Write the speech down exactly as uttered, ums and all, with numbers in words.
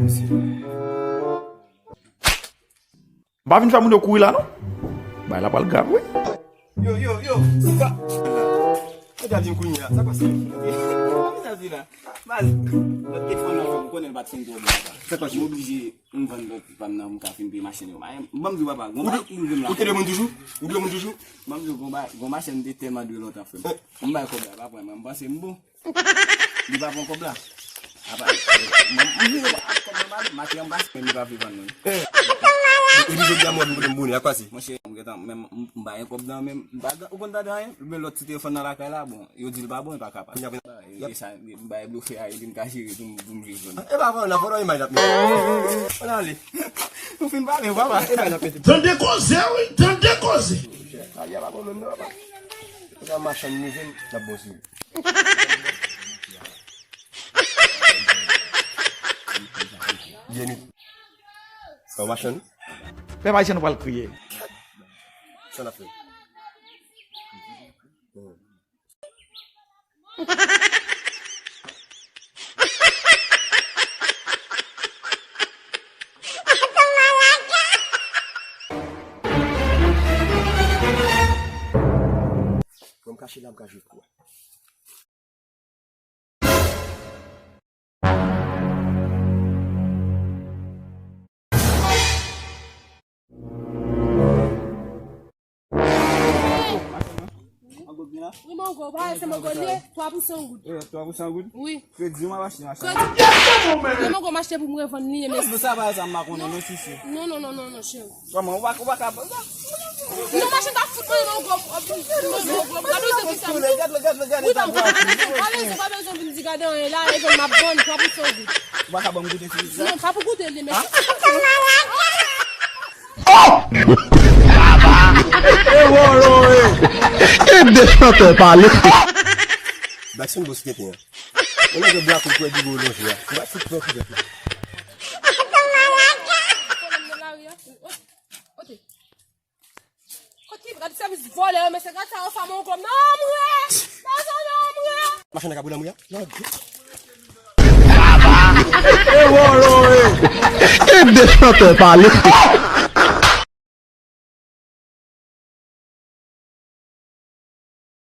M pa vin fè moun yo kouri la, non. Bagay la pral grav, wi. Yo, yo, yo, sa. Mwen ta di m kounye a, sa pase? Sa di la. Baz, lòt te fann nan fè m konnen l pa t fin twò byen, papa. Sa pase? M oblije, m vann lòt pa m nan, m ka fin peye machin yo. Ban m di w, papa, gon bagay ki rive m la. Ou te dwe moun toujou? Ou dwe moun toujou? Ban m di w, gon bagay, gon machin m te tèlman dwe lontan, frè m. M bay kòb la, pa pran, mwen, m panse m bon. Li pa pran kòb la. Apa, m, m vire ba kòb nan ba li, maten an m pase, men li pa vle vann mwen. Epi jodi a m wè m kote m bone, a kwa se? Monchè, m gentan, men m, m pa gen kòb nan men m, m pa gen, ou konn tande anyen? Men lòt ti telefòn nan lakay la, bon, yo di l pa bon, li pa ka pase. Kounye a, e sa, m bay blofe a, epi m ka jere pou m, pou m jwe jòn. E pa vre, nan foto imaj ap mete. Ann ale. Nou fin pale, papa. E bay n ap mete. Tande koze, wi, tande koze. Sa y a pa bon menm, non, papa. Sa machann nou jwenn, n ap bon siy. Jenny. Sa w machann? Pèp ayisyen nou pral kriye. Sa n ap fè? Mwen m kache la, m ka jwe kou. Wi, mango, pa wè se mango li ye, twa pou san goud. Eh, twa pou san goud? Wi. Kredi, m ap achte machin. Kredi. Wi, mango, m achte pou m revann li ye, men. Sa pa sa, m pa konnen, non, sisi. Non, non, non, non, non, cheri. Kòman, ou pa, ou pa ka, non, machin ta fout mwen, mango, mango, gade ou se ki sa. Gade, gade, gade, gade. Wi, pa, pa bezwen, pa bezwen vin di gade anyen la, e jwenn m ap vann, twa pou san goud. Ou pa ka ban m goute ti sa? Non, pa pou goute li, men. E de chantè pale. Blackson bòs tenten an. Mwen nèg bwa kou kwè di gwo lonje a. Mwen fout pran kou tèt la. Kot ki gad sèvis vòlè yo, mesye, gad sa yo fè mango m nan anmwe! Nan zòn anmwe! Machann nan ka boule anmwe a? Nan gou. E de chantè pale.